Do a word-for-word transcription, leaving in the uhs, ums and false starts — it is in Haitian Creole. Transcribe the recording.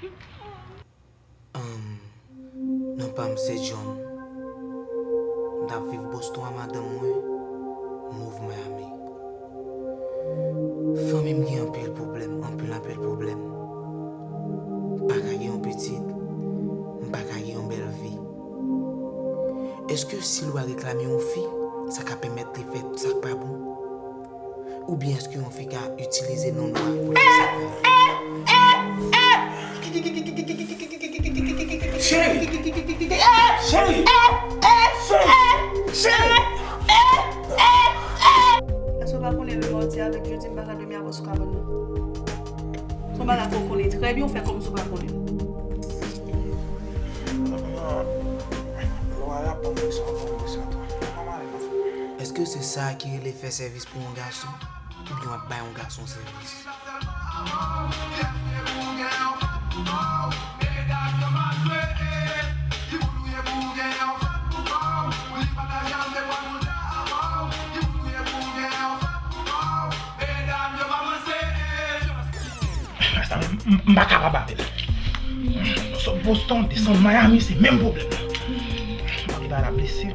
Ahn, non pa m se John. M t ap viv Boston a madanm mwen, move Miami. Fanmi m gen anpil pwoblèm, anpil, anpil pwoblèm. M pa ka gen yon pitit, m pa ka gen yon bèl vi. Èske si lwa reklame yon fi, sa ka pèmèt li fè sa k pa bon? Oubyen èske yon fi ka itilize non lwa pou l fè sa k pa bon? Cheri! Cheri! Cheri! Cheri! Èske w pa konnen lè madi avèk jedi m pa ka dòmi avè w sou kabann nan? Se yon bagay ke w konnen trè byen, w fè kòmsi w pa konnen. Lwa a pa vle sa, pa vle sa tou. Mwen mare nan fè. Èske se sa ki rele fè sèvis pou yon gason? Oubyen w ap bay yon gason sèvis? Sa, m, m, m pa kapab avè l. Nou sot Boston, desann Miami, se menm pwoblèm nan. M ap rive a la blese.